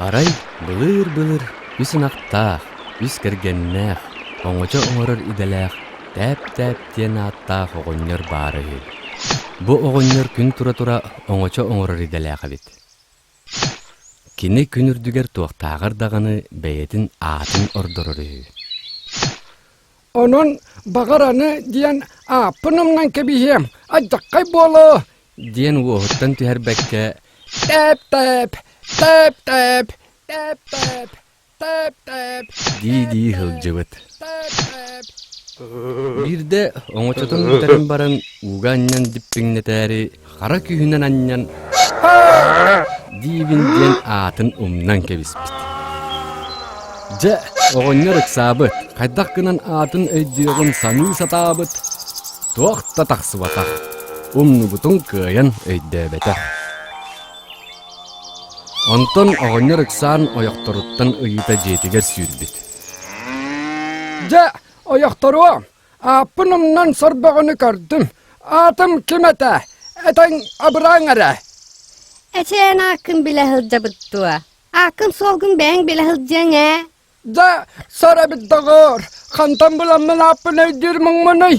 Арай былыыр-былыр үс ынахтаах, үс кэргэннээх, оҥочо оҥорор идэлээх Тээп-Тээп диэн ааттаах оҕонньор баара үһү. Бу оҕонньор күн тура-тура оҥочо оҥорор идэлээх эбит. Кини күн үрдүгэр туохтааҕар даҕаны бэйэтин аатын ордорор үһү. Онон баҕар аны диэн ааппын умнан кэбиһиэм, алдьархай буолуо диэн уоһуттан түһэрбэккэ «Тээп-тээп, тээп-тээп, тээп-тээп, тээп-тээп» дии-дии сылдьыбыт. Биирдэ оҥочотун бүтэрэн баран ууга анньан диппиҥнэтээри хара күүһүнэн анньан диибин диэн аатын умнан кэбиспит. Дьэ, оҕонньор ыксаабыт, хайдах гынан аатын өйдүөҕүн саныы сатаабыт, туох да тахсыбатах, умнубутун кыайан өйдөөбөтөх. Онтон оҕонньор ыксаан ойохторуттан ыйыта дьиэтигэр сүүрбүт. Дьэ, ойохторуом, ааппын умнан сорбоҕуну көрдүм. Аатым ким этэ? Этэн абырааҥ эрэ. Эчээн ааккын билэ сылдьабыт дуо? Ааккын суолгун бэйэҥ билэ сылдьыаҥ ээ. Дьэ, сор эбит доҕоор, хантан буламмын ааппын өйдүүр муҥмунуй?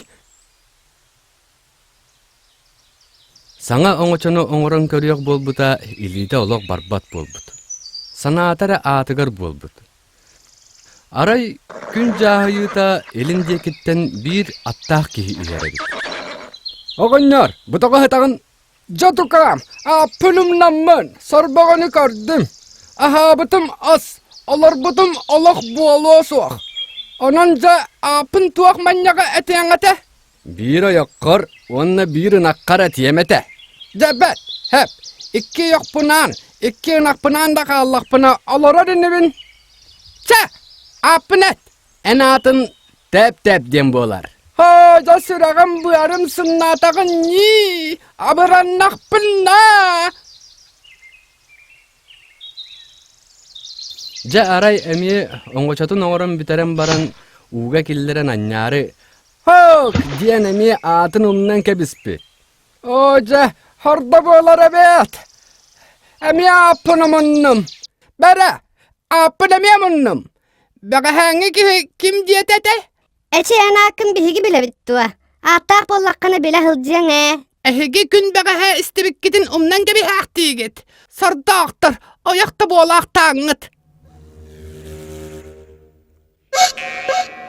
Саҥа оҥочону оҥорон көрүөх буолбута илиитэ олох барбат буолбут. Санаата эрэ аатыгар буолбут. Арай күн дьааһыйыыта илин диэкиттэн биир аттаах киһи иһэр эбит. Оҕонньор, бу тоҕо сытаҕын? Дьэ тукаам, ааппын умнаммын, сорбоҕону көрдүм. Аһаабытым ас, олорбутум олох буолуо суох. Онон дьэ ааппын туох манньаҕа этиэҥ этэ? Биир ойоххор уонна биир ынаххар этиэм этэ. Дьэ бэт, һэп, икки ойохпунаан, икки ынахпынаан да хааллахпына олорор инибин. Чэ, ааппын эт. Эн аатын Тээп-Тээп диэн буолар. Һоо, дьэ сүрэҕим быарым сымнаатаҕын ньии, абыраннахпын да. Дьэ арай эмиэ оҥочотун оҥорон бүтэрэн баран ууга киллэрэн анньаары «Һок!» диэн эмиэ аатын умнан кэбиспит. «Оо дьэ, хордо буолар эбээт! Эмиэ ааппын умуннум. Бэрэ, ааппын эмиэ умуннум. Бэҕэһээҥҥи киһи ким диэтэ этэ?» Эчи эн ааккын биһиги билэбит дуо? Ааттаах буоллаххына билэ сылдьыаҥ ээ. Эһиги күн бэҕэһээ истибиккитин умнан кэбиһээхтиигит. Сордоохтор, ойох да буолаахтааҥҥыт.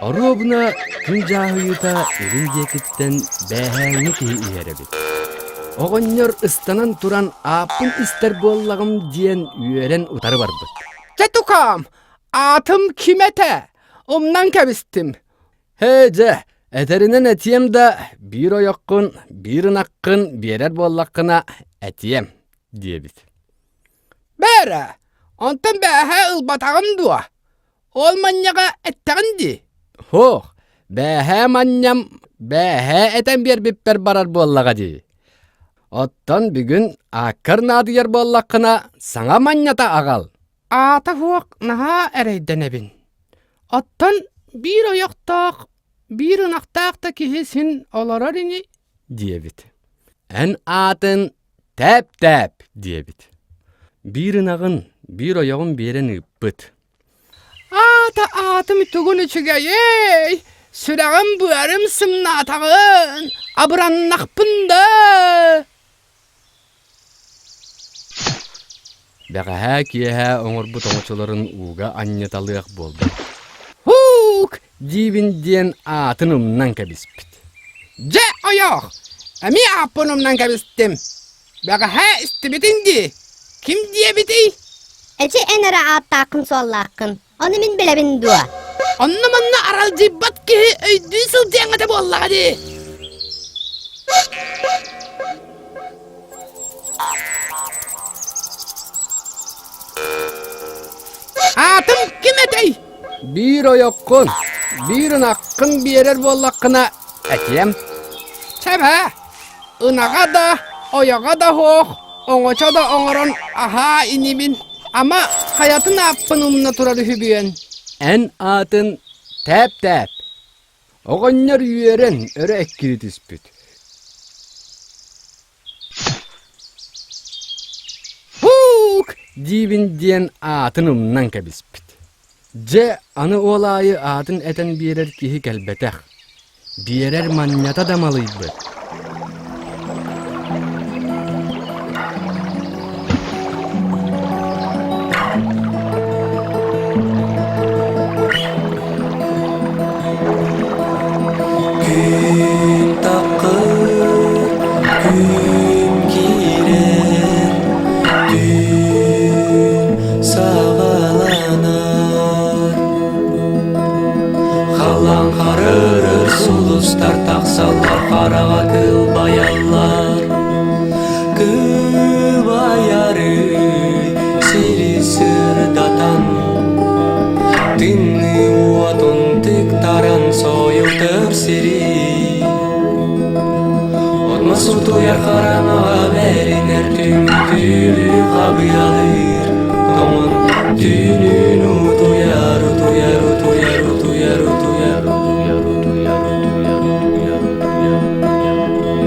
Оруобуна күн дьааһыйыыта илин диэкиттэн бээһээҥҥи киһи иһэр эбит. Оҕонньор ыстанан туран ааппын истэр буоллаҕым диэн үөрэн утары барбыт. Чэ тукаам, аатым ким этэ? Умнан кэбистим. Һээ дьэ, этэринэн этиэм да, биир ойоххун, биир ынаххын биэрэр буоллаххына этиэм, диэбит. Бээрэ, онтон бээһээ ылбатаҕым дуо? Ол манньаҕа эттэҕин дии. Һуох, бээһээ манньам, бээһээ этэн биэрбиппэр барар буоллаҕа дии. Оттон бүгүн ааккар наадыйар буоллаххына, саҥа манньата аҕал. Аата суох наһаа эрэйдэнэбин. Оттон биир ойохтоох, биир ынахтаах да киһи син олорор ини диэбит. Эн аатын Тээп-тээп диэбит. Биир ынаҕын, биир ойоҕун биэрэн ыыппыт. Аата аатым тугун үчүгэйэй, сүрэҕим быарым сымнаатаҕын, абыраннахпын да. Бэҕэһээ киэһэ оҥорбут оҥочолорун ууга анньыталыах буолбут. Һуук! Диибин диэн аатын умнан кэбиспит. Дьэ, ойоох, эмиэ ааппын умнан кэбистим. Бэҕэһээ истибитиҥ дии. Ким диэбитий? Эчи эн эрэ ааттааххын-суоллааххын. Ону мин билэбин дуо? Онно-манна аралдьыйбат киһи өйдүү сылдьыаҥ этэ буоллаҕа дии. Аатым ким этэй? Биир ойоххун, биир ынаххын биэрэр буоллаххына, этиэм. Чэ бээ. Ынаҕа да, ойоҕо да суох, оҥочо да оҥорон аһаа инибин, ама хайатын ааппын умна турар үһүбүөн. Эн аатын тээп-тээп. Оҕонньор үөрэн өрө эккирии түспүт. Һуук диибин диэн аатын умнан кэбиспит. Дьэ, аны уол аайы аатын этэн биэрэр киһи кэлбэтэх. Биэрэр манньата да малыйбыт. Күн такыр, күн киирэр, түүн саҕаланар. Халлаан харырыр сулустар тахсаллар, хараҕа кылбайаллар. Кылбайары сири сырдатан, Тымныы уотун тыктаран сойутар сири. Отмас утуйар хараҥаҕа бэринэр түҥ-түүлү хабыалыыр тоҥон түүнүн утуйар утуйар утуйар утуйар утуйар утуйар утуйар утуйар утуйар утуйар утуйар утуйар.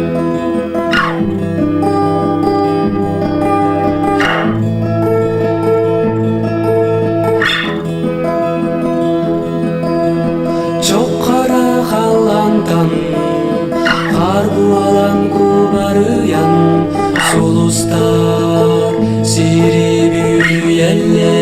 Чох-хара халлантан хаар буолан кубарыйан сулустар сири бүрүйэллэр.